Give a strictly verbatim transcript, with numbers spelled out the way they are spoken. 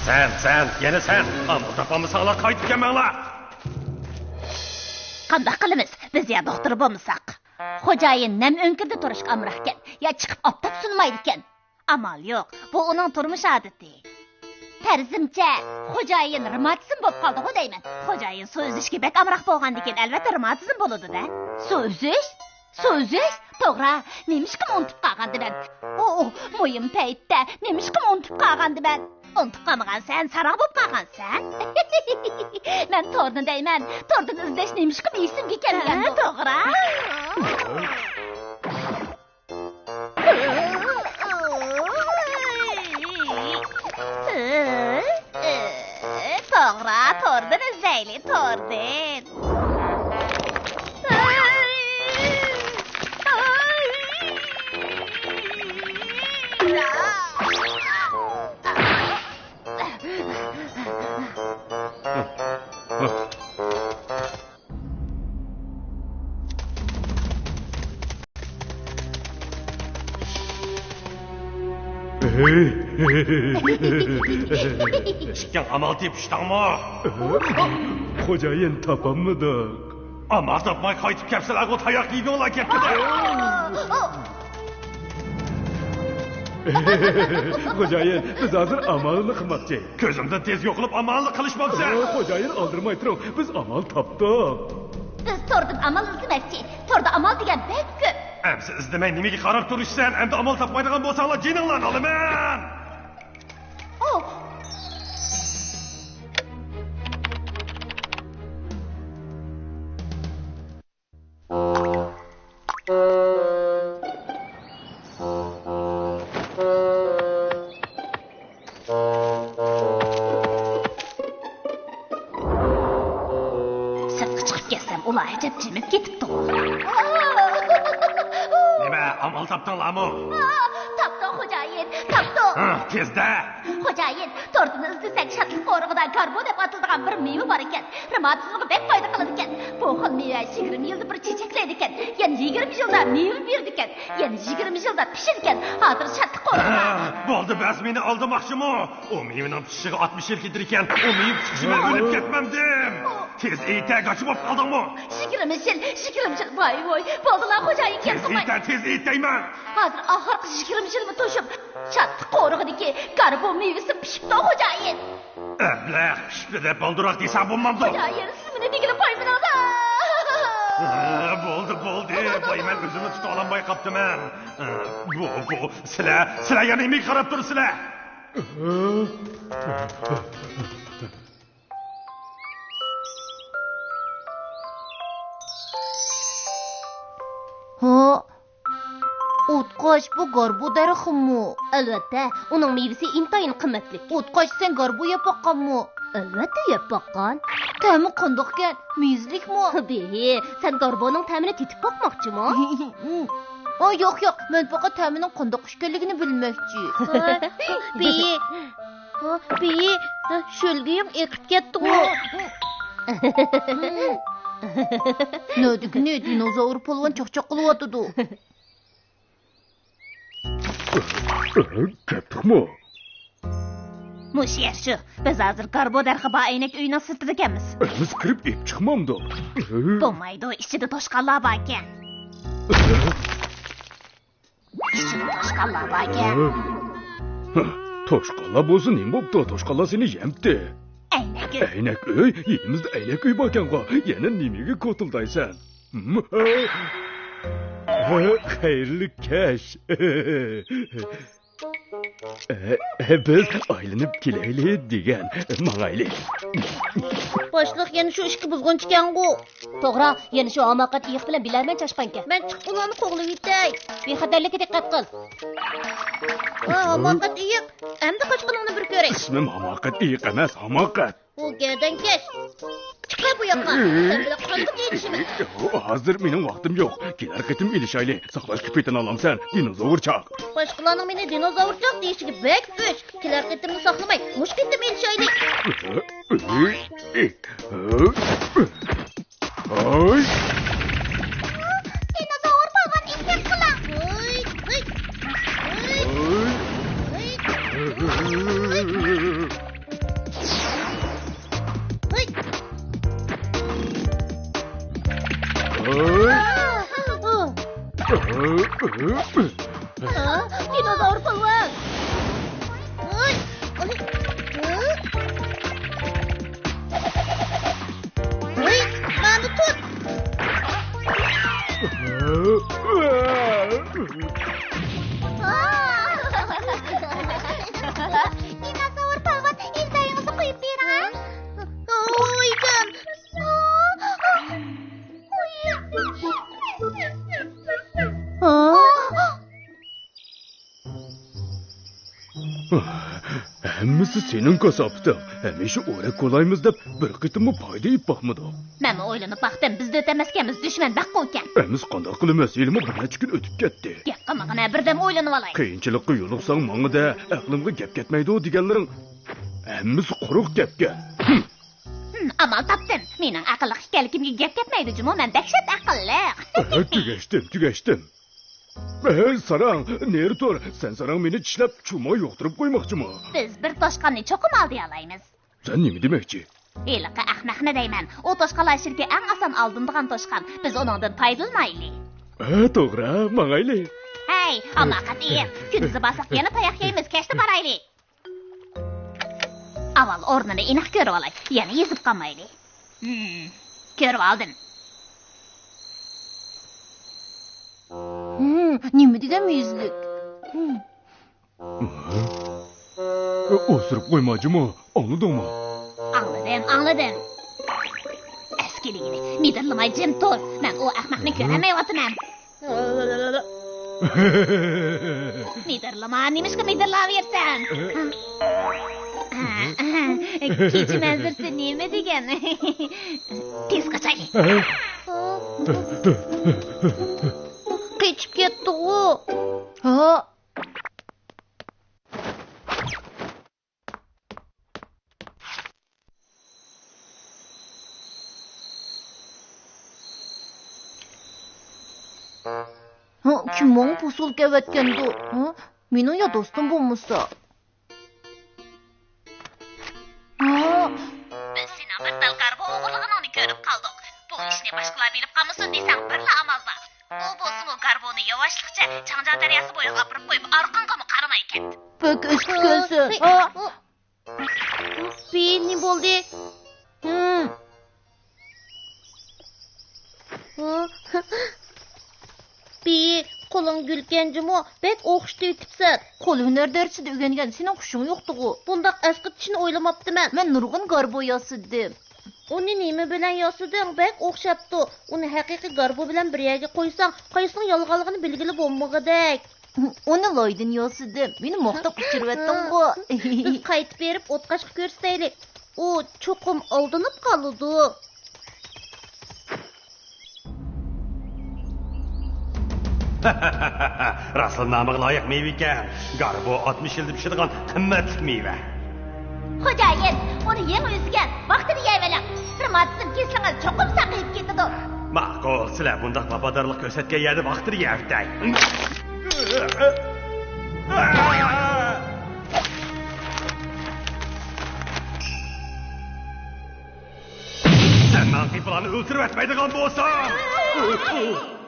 سەن، سەن، يەنە سەن. ئامال تاپالمىساڭلار قايتىپ كەلمەڭلار. قانداق قىلىمىز؟ بىز يا دوختۇر بولمىساق. خوجايىن نەم ئۆڭكۈردە تۇرۇشقا ئامراقكەن، يا چىقىپ ئاپتاپ سۇنمايدىكەن. ئامال يوق، بۇ ئۇنىڭ تۇرمۇش ئادىتى. پەرىزىمچە، خوجايىن رېماتىزم بولۇپ قالدىغۇ دەيمەن. خوجايىن سۇ ئۈزۈشكە بەك ئامراق بولغاندىكىن، ئەلۋەتتە رېماتىزم بولىدۇ-دە. سۇ ئۈزۈش؟ سۇ ئۈزۈش؟ توغرا، نېمىشقىمۇ ئۇنتۇپ قالغاندىمەن؟ ئۇ، مۇھىم پەيتتە نېمىشقىمۇ ئۇنتۇپ قالغاندىمەن؟ ئۇنتۇپ قالمىغانسەن، ساراڭ بولۇپ قالغانسەن. مەن توردىن دەيمەن، توردىن ئىزدەش نېمىشقىمۇ ئېسىمگە كەلمىگەندۇ؟ ھە، توغرا. توغرا، توردىن ئىزدەيلى، توردىن. ئىككىڭ ئامال تېپىشتىڭمۇ؟ خوجايىن، تاپالمىدۇق. ئامال تاپماي قايتىپ كەپسىلەرغۇ تاياق يېگۈڭلار كەتتى. خوجايىن، بىز ھازىر ئامالنى قىلماقچى. كۆزۈمدىن تېز يوقىلىپ ئامالنى قىلىش بولسا. خوجايىن، ئالدىرىماي تۇرۇڭ، بىز ئامال تاپتۇق. بىز توردىن ئامال ئىزدىمەكچى. توردا ئامال دېگەن بەك كۆپ. ئەمسە ئىزدىمەي نېمىگە قاراپ تۇرۇشسەن؟ ئەمدى ئامال تاپمايدىغان بولساڭلار جېنىڭلارنى ئالىمەن. ئوھ. سىرتقا چىقىپ كەتسەم، ئۇلار ئەجەب جىمىپ كېتىپتىغۇ. نېمە، ئامال تاپتىڭلارمۇ؟ تاپتۇق، خوجايىن، تاپتۇق. ھە، تېزدە. خوجايىن، توردىن ئىزدىسەك، شادلىق قورۇقىدا گاربو دەپ ئاتىلىدىغان بىر مېۋە بار ئىكەن. رېماتىزمغا بەك پايدا قىلىدىكەن. بۇ خىل مېۋە يىگىرمە يىلدا بىر چېچەكلەيدىكەن. يەنە يىگىرمە يىلدا مېۋە بېرىدىكەن. يەنە يىگىرمە يىلدا پىشىدىكەن. ھازىر شادلىق قورۇقىدا. ھە، بولدى، بەس، مېنى ئالدىماقچىمۇ؟ ئۇ مېۋىنىڭ پىشىشىغا ئاتمىش يىل كېتىدىكەن. ئۇ مېۋە پىشقىچە مەن ئۆلۈپ كەتمەمدىم. تېز ئېيتە، گاچا بولۇپ قالدىڭمۇ؟ يىگىرمە يىل، يىگىرمە يىل، ۋاي ۋوي. بولدىلا، خوجايىن، گەپ قىلماي. تېز ئېيتە، تېز ئېيت دەيمەن. ھازىر ئاخىرقى يىگىرمە يىلمۇ توشۇپ، شادلىق قورۇقىدىكى گاربو مېۋىسى پىشىپتۇ، خوجايىن. ئەبلەخ، پىشىپتۇ دەپ بالدۇرراق دېسەڭ بولمامدۇ؟ خوجايىن، سىز مېنى دېگىلى قويمىدىڭلار. ھە، بولدى، بولدى. ۋاي، مەن ئۆزۈمنى تۇتۇۋالالماي قاپتىمەن. بۇ، بۇ، سىلەر، سىلەر يەنە نېمىگە قاراپ تۇرىسىلەر؟ ھە؟ ئوتقاش، بۇ گاربۇ دەرىخىمۇ؟ ئەلۋەتتە، ئۇنىڭ مېۋىسى ئىنتايىن قىممەتلىك. ئوتقاش، سەن گاربۇ يەپ باققانمۇ؟ ئەلۋەتتە يەپ باققان. تەمى قانداقكەن؟ مېۋىلىكمۇ؟ بېيى، سەن گاربۇنىڭ تەمىنى تېتىپ باقماقچىمۇ؟ ئا، ياق، ياق، مەن پەقەت تەمىنىڭ قانداق ئىكەنلىكىنى بىلمەكچى. بېيى، ھا، بېيى، شۆلگىيىڭ ئېقىپ كەتتىغۇ. نۆدۈكنى دىنوزاۋر پالۋان چاقچاق قىلىۋاتىدۇ. كەتتۇقمۇ؟ مۇشۇ يەر شۇ. بىز ھازىر گاربو دەرىخى بار ئەينەك ئۆينىڭ سىرتىدىكەنمىز. بىز كىرىپ ئېپ چىقمامدۇق؟ بولمايدۇ، ئىچىدە توشقانلار باركەن. ئىچىدە توشقانلار باركەن. توشقانلار بولسا نېمە بوپتۇ؟ توشقانلار سېنى يەمتى. ئەينەك ئۆي. ئەينەك ئۆي؟ يېنىمىزدا ئەينەك ئۆي باركەنغۇ. يەنە نېمىگە كوتۇلدايسەن؟ خەيرلىك كەچ. بىز ئايلىنىپ كېلەيلى دېگەن. ماڭايلى. باشلىق، يەنە شۇ ئىككى بۇزغۇنچىكەنغۇ. توغرا، يەنە شۇ ھاماقەت ئېيىق بىلەن بىلەرمەن چاشقانكەن. مەن چىقىپ ئۇلارنى قوغلىۋېتەي. بىخەتەرلىككە دىققەت قىل. ۋا، ھاماقەت ئېيىق، ئەمدى قاچقىنىڭنى بىر كۆرەي. ئىسمىم ھاماقەت ئېيىق ئەمەس، ھاماقەت. ئۇ گەدەنكەش. چىقە بۇ ياققا. سەن بىلەن قانداق ئېلىشىمەن؟ ھازىر مېنىڭ ۋاقتىم يوق. كېلەر قېتىم ئېلىشايلى. ساقلاشقا پېتىنالامسەن، دىنوزاۋر چاق. باشقىلارنىڭ مېنى دىنوزاۋر چاق دېيىشىگە بەك ئۆچ. كېلەر قېتىمنى ساقلىماي، مۇشۇ قېتىم ئېلىشايلى. ھاي! دىنوزاۋر پالۋان، ئېھتىيات قىلىڭ! ھاي! ھاي! ھاي! دىنوزاۋر پالۋان! ۋوي! ۋوي! مانا تۇت! دىنوزاۋر پالۋان، ئىزدايىڭىزنى قويۇپ بېرىڭ، ھە؟ ۋويجان! ھەممىسى سېنىڭ كاساپىتىڭ. ھەمىشە ئورەك كولايمىز دەپ، بىر قېتىممۇ پايدا ئېلىپ باقمىدۇق. مەنمۇ ئويلىنىپ باقتىم، بىز دۆت ئەمەسكەنمىز، دۈشمەن بەك قوۋكەن. ئەمىسە قانداق قىلىمىز؟ ھېلىمۇ بىر نەچچە كۈن ئۆتۈپ كەتتى. گەپ قىلمىغىنە، بىردەم ئويلىنىۋالاي. قىيىنچىلىققا يولۇقساڭ ماڭىدە، ئەقلىمگە گەپ كەتمەيدۇ دېگەنلىرىڭ ھەممىسى قۇرۇق گەپكەن. ھىم، ئامال تاپتىم. مېنىڭ ئەقىللىق ئىكەنلىكىمگە گەپ كەتمەيدۇ جۇمۇ، مەن دەھشەت ئەقىللىق. ھە، تۈگەشتىم، تۈگەشتىم. ھەي، ساراڭ، نېرى تۇر. سەن ساراڭ مېنى چىشلەپ، چۇما يۇقتۇرۇپ قويماقچىمۇ؟ بىز بىر توشقاننى چوقۇم ئالدىيالايمىز. سەن نېمە دېمەكچى؟ ھېلىقى ئەخمەقنى دەيمەن. ئۇ توشقانلار ئىچىدىكى ئەڭ ئاسان ئالدىنىدىغان توشقان. بىز ئۇنىڭدىن پايدىلىنايلى. ھە، توغرا، ماڭايلى. ھەي، ھاماقەت ئىيىم. كۈندۈزى بارساق يەنە تاياق يەيمىز، كەچتە بارايلى. ئاۋۋال ئورنىنى ئېنىق كۆرۈۋالاي، يەنە يېزىپ قالمايلى. ھىم، كۆرۈۋالدىم. ھىم، نېمە دېگەن مېيىزلىك؟ ھىم. ئوسۇرۇپ قويما جۇمۇ، ئاڭلىدىڭمۇ؟ ئاڭلىدىم، ئاڭلىدىم. ئەسكىلىگىنى، مىدىرلىماي جىم تۇر. مەن ئۇ ئەخمەقنى كۆرەلمەيۋاتىمەن. مىدىرلىما، نېمىشقا مىدىرلاۋېرىسەن؟ كېچە مەنزىرىسى نېمە دېگەن؟ تېز قاچايلى. قېچىپ كەتتىغۇ. ھا. ھا، كىم ماڭا پوسۇلكا ئەۋەتكەندۇ؟ ھا؟ مېنىڭ يا دوستۇم بولمىسا؟ ھا؟ بىز سېنىڭ بىر تال گاربو ئوغرىلىغىنىڭنى كۆرۈپ قالدۇق. بۇ ئىشنى باشقىلار بىلىپ قالمىسۇن دېسەڭ، بىرلا ئامال بار. ئۇ بولسىمۇ گاربونى ياۋاشلىقچە چاڭجيا دەرياسى بويىغا ئاپىرىپ قويۇپ، ئارقاڭغىمۇ قارىماي كەت. بۆك ئۆسۈپ كەلسۇن. ھا؟ بېيى، نېمە بولدى؟ ھىم. بېيى، قولۇڭ گۈلكەن جۇمۇ، بەك ئوخشىتىۋېتىپسەن. قول ھۈنەر دەرسىدە ئۆگەنگەن، سېنىڭ خۇشۇڭ يوقتىغۇ. بۇنداق ئەسقىتىشنى ئويلىماپتىمەن. مەن نۇرغۇن گاربو ياسىدىم. ئۇنى نېمە بىلەن ياسىدىڭ؟ بەك ئوخشاپتۇ. ئۇنى ھەقىقىي گاربو بىلەن بىر يەرگە قويساڭ، قايسىنىڭ يالغانلىقىنى بىلگىلى بولمىغۇدەك. ئۇنى لايدىن ياسىدىم. مېنى ماختاپ ئۇچۇرۇۋەتتىڭغۇ. بىز قايتىپ بېرىپ ئوتقاشقا كۆرسىتەيلى. ئۇ چوقۇم ئالدىنىپ قالىدۇ. راستلا نامىغا لايىق مېۋە ئىكەن. گاربو ئاتمىش يىلدا پىشىدىغان قىممەتلىك مېۋە. خوجايىن، ئۇنى يېڭى ئۈزگەن، ۋاقتىدا يەۋېلىڭ. بىر مارتىسىنى كېسىڭىز، چوقۇم ساقىيىپ كېتىدۇ. ماقۇل، سىلەر بۇنداق ۋاپادارلىق كۆرسەتكەن يەردە ۋاقتىدا يەۋېتەي. سەن ماڭا قېپىلارنى ئۆلتۈرۈۋەتمەيدىغان بولساڭ!